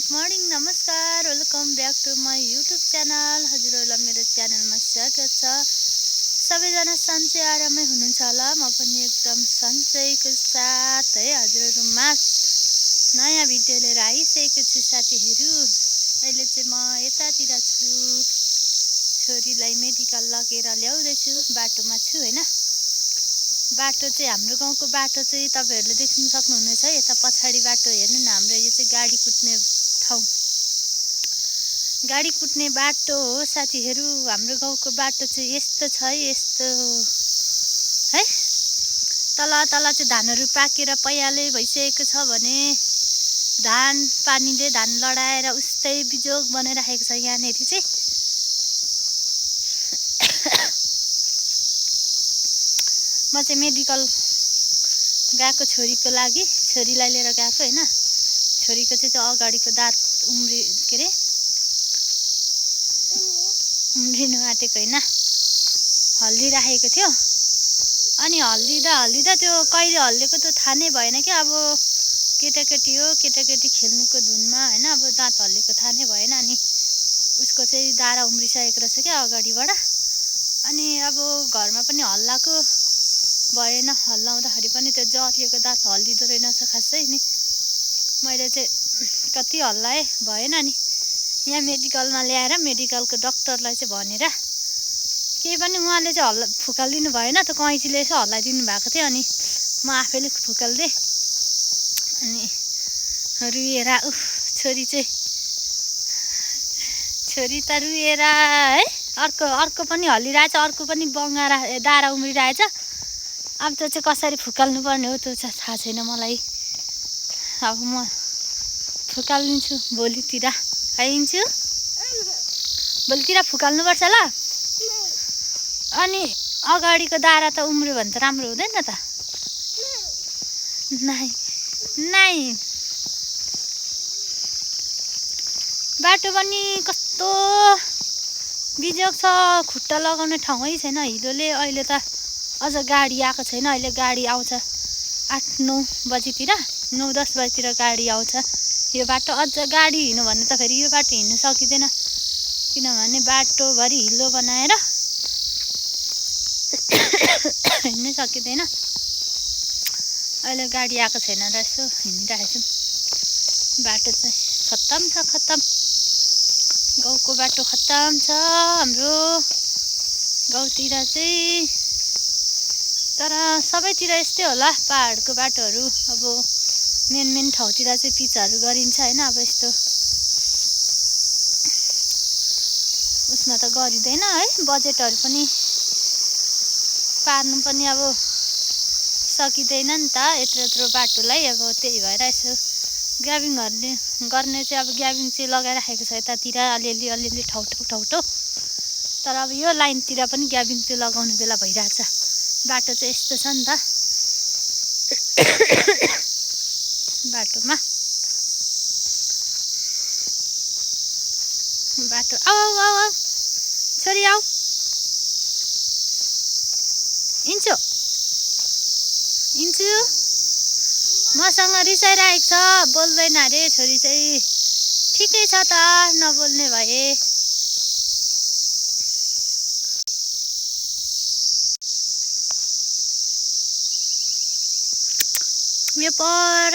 Good morning नमस्कार welcome back to my YouTube channel. हजुरहरूलाई मेरो च्यानलमा स्वागत छ। सबैजना सन्चै आरामै हुनुहुन्छ होला। म पनि एकदम सन्चैको साथ है हजुरहरूमा नयाँ भिडियो लिएर आइसकेको छु साथीहरू। अहिले चाहिँ म यतातिर छु, छोरीलाई मेडिकल लगेर ल्याउँदैछु। बाटोमा छु हैन। बाटो चाहिँ हाम्रो गाउँको बाटो चाहिँ तपाईहरुले देख्न सक्नुहुनेछ। यता पछाडी बाटो हेर्नु न, हाम्रो यो चाहिँ गाडी कुट्ने ठाउँ, गाडी कुट्ने बाटो हो साथीहरू। हाम्रो गाउँको बाटो चाहिँ यस्तो छ, यस्तो है। तल तल चाहिँ धानहरू पाकेर पयालै भइसकेको छ भने धान पानीले धान लडाएर उस्तै बिजोग बनाइराखेको छ यहाँनेरि चाहिँ। म चाहिँ मेडिकल गएको छोरीको लागि, छोरीलाई लिएर गएको हैन। छोरीको चाहिँ त्यो अगाडिको दाँत के अरे उम्रिनु आँटेको हैन, हल्दी राखेको थियो। अनि हल्दिँदा त्यो कहिले हल्लेको त थाहा नै भएन कि। अब केटाकेटी हो, केटाकेटी खेल्नुको धुनमा हैन, अब दाँत हल्लेको थाहा नै भएन। अनि उसको चाहिँ दारा उम्रिसकेको रहेछ क्या अगाडिबाट। अनि अब घरमा पनि हल्लाको भएन, हल्लाउँदाखेरि पनि त्यो जरिएको दाँत हल्दिँदो रहेनछ खासै नि। मैले चाहिँ कति हल्लाएँ, भएन नि। यहाँ मेडिकलमा ल्याएर मेडिकलको डक्टरलाई चाहिँ भनेर केही पनि उहाँले चाहिँ फुकालिदिनु भएन, त कैँचीले यसो हल्लाइदिनु भएको थियो। अनि म आफैले फुकाल्दिएँ। अनि रुएर छोरी त रुएर है। अर्को पनि हल्लिरहेछ, अर्को पनि बङ्गारा दारा उम्रिरहेछ। अब त्यो चाहिँ कसरी फुकाल्नु पर्ने हो त्यो चाहिँ थाहा छैन मलाई। अब म फुकालिदिन्छु भोलितिर, आइदिन्छु भोलितिर फुकाल्नुपर्छ ल। अनि अगाडिको दारा त उम्रियो भने त राम्रो हुँदैन त। नाइ बाटो पनि कस्तो बिजोग छ, खुट्टा लगाउने ठाउँै छैन हिलोले। अहिले त अझ गाडी आएको छैन। अहिले गाडी आउँछ 8-9 बजीतिर, 9-10 बजीतिर गाडी आउँछ। यो बाटो अझ गाडी हिँड्नु भने त फेरि यो बाटो हिँड्नु सकिँदैन, किनभने बाटोभरि हिलो बनाएर हिँड्नु सकिँदैन। अहिले गाडी आएको छैन र यसो हिँडिरहेछौँ। बाटो चाहिँ खत्तम छ, खत्तम। गाउँको बाटो खत्तम छ हाम्रो गाउँतिर चाहिँ। तर सबैतिर यस्तै होला, पहाडको बाटोहरू अब मेन ठाउँतिर चाहिँ पिचहरू गरिन्छ हैन। अब यस्तो उसमा त गरिँदैन है। बजेटहरू पनि पार्नु पनि अब सकिँदैन नि त यत्रो बाटोलाई। अब त्यही भएर यसो ग्राबिङहरूले गर्ने चाहिँ अब ग्राबिङ चाहिँ लगाइराखेको छ यतातिर अलिअलि ठाउँ। तर अब यो लाइनतिर पनि ग्राबिङ चाहिँ लगाउने बेला भइरहेछ। बाटो चाहिँ यस्तो छ नि त बाटोमा। बाटो आऊ छोरी आऊ, इन्चु मसँग रिसाइरहेको छ, बोल्दैन अरे छोरी चाहिँ। ठिकै छ त, नबोल्ने भए। यो पर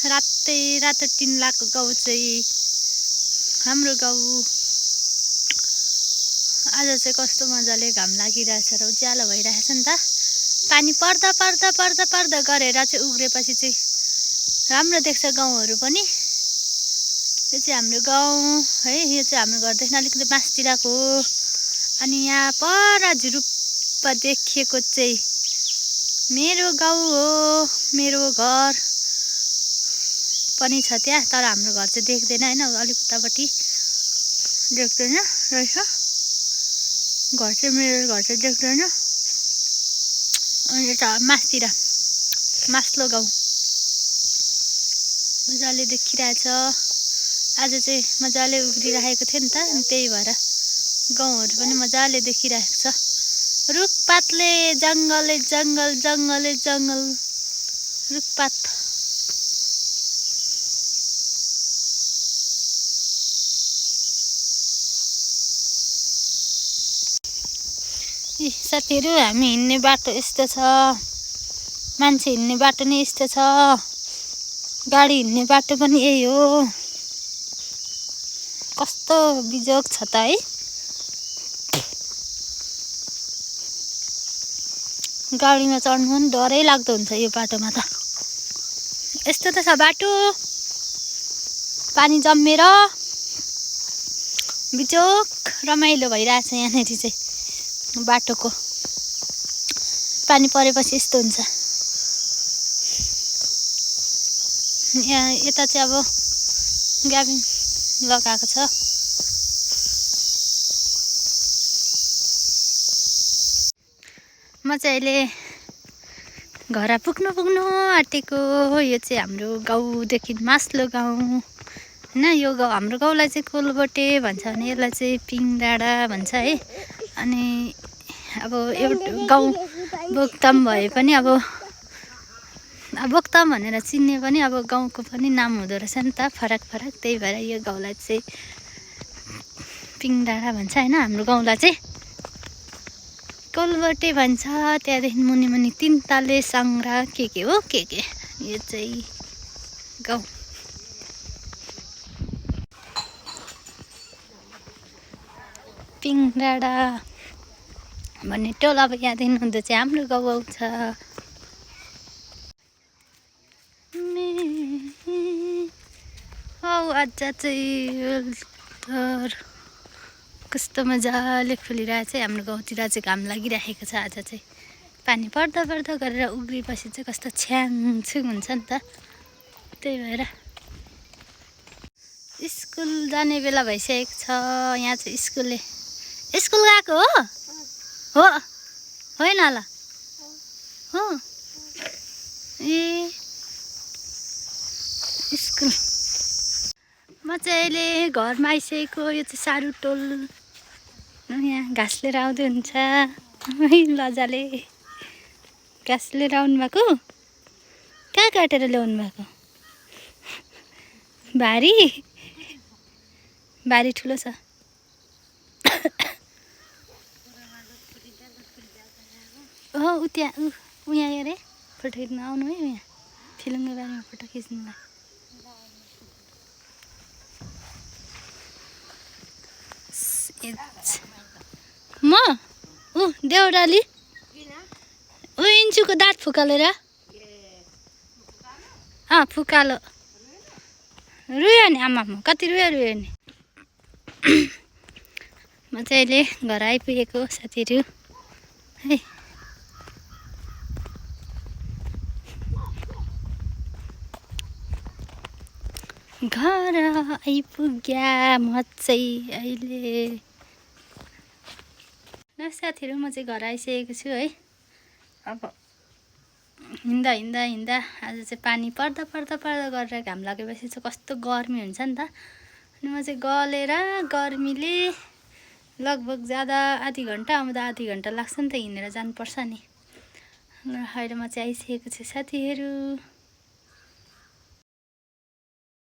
रातो टिन्लाको गाउँ चाहिँ हाम्रो गाउँ। आज चाहिँ कस्तो मजाले घाम लागिरहेछ र उज्यालो भइरहेछ नि त। पानी पर्दा गरेर चाहिँ उग्रेपछि चाहिँ राम्रो देख्छ गाउँहरू पनि। यो चाहिँ हाम्रो गाउँ है। यो चाहिँ हाम्रो घरदेखि अलिकति मास्तिरको हो। अनि यहाँ पर झुरुप्प देखिएको चाहिँ मेरो गाउँ हो, मेरो घर पनि छ त्यहाँ। तर हाम्रो घर चाहिँ देख्दैन हैन, अलिक उतापट्टि देख्दैन रहेछ घर चाहिँ। मेरो घर चाहिँ देख्दैन। अनि यता मास्तिर मास्लो गाउँ मजाले देखिरहेछ। आज चाहिँ मजाले उब्रिरहेको थियो नि त, त्यही भएर गाउँहरू पनि मजाले देखिरहेको छ। रुखपातले जङ्गल रुखपात साथीहरू हामी हिँड्ने बाटो यस्तो छ, मान्छे हिँड्ने बाटो नै यस्तो छ, गाडी हिँड्ने बाटो पनि यही हो। कस्तो बिजोग छ त है। गाडीमा चढ्नु पनि डरै लाग्दो हुन्छ यो बाटोमा त। यस्तो त छ बाटो, पानी जम्मेर बिजोग रमाइलो भइरहेछ यहाँनिर चाहिँ बाटोको। पानी परेपछि यस्तो हुन्छ। यहाँ यता चाहिँ अब ग्याबिन लगाएको छ। म चाहिँ अहिले घर पुग्नु आँटेको। यो चाहिँ हाम्रो गाउँदेखि मास्लो गाउँ होइन। यो गाउँ हाम्रो गाउँलाई चाहिँ कोलबोटे भन्छ भने यसलाई चाहिँ पिङडाँडा भन्छ है। अनि अब एउटा गाउँ बोक्ताम भए पनि अब बोक्ताम भनेर चिन्ने पनि अब गाउँको पनि नाम हुँदो रहेछ नि त, फरक फरक। त्यही भएर यो गाउँलाई चाहिँ पिङडाँडा भन्छ होइन। हाम्रो गाउँलाई चाहिँ कोलबोटे भन्छ। त्यहाँदेखि मुनि मुनि तिनताले सङ्ग्रा के हो के यो चाहिँ गाउँ। पिङडाँडा भन्ने टोल अब यहाँदेखि हुँदो चाहिँ हाम्रो गाउँ आउँछ। आज चाहिँ कस्तो मजाले फुलिरहेछ है। हाम्रो गाउँतिर चाहिँ घाम लागिरहेको छ आज चाहिँ। पानी पर्दा पर्दा गरेर उग्रिएपछि चाहिँ कस्तो छ्याङछुङ हुन्छ नि त। त्यही भएर स्कुल जाने बेला भइसकेको छ। यहाँ चाहिँ स्कुल गएको हो होइन होला हो। ए स्कुल म चाहिँ अहिले घरमा आइसकेको। यो चाहिँ सारू टोल। यहाँ घाँस लिएर आउँदै हुन्छ लजाले। घाँस लिएर आउनु भएको। कहाँ काटेर ल्याउनु भएको? भारी ठुलो छ। हो उहाँ हेरे फोटो खिच्न आउनु है। यहाँ फिल्मको बारेमा फोटो खिच्नुलाई। म देउराली इन्चुको दाँत फुकालेर फुकालो रुयो नि। आमा कति रुयो नि। म चाहिँ अहिले घर आइपुगेको साथीहरू है। घर आइपुग्या म चाहिँ अहिले। ल साथीहरू म चाहिँ घर आइसकेको छु है। अब हिँड्दा आज चाहिँ पानी पर्दा गरेर घाम लागेपछि चाहिँ कस्तो गर्मी हुन्छ नि त। अनि म चाहिँ गलेर गर्मीले लगभग ज्यादा आधी घन्टा आउँदा आधी घन्टा लाग्छ नि त। हिँडेर जानुपर्छ नि। अहिले म चाहिँ आइसकेको छु साथीहरू।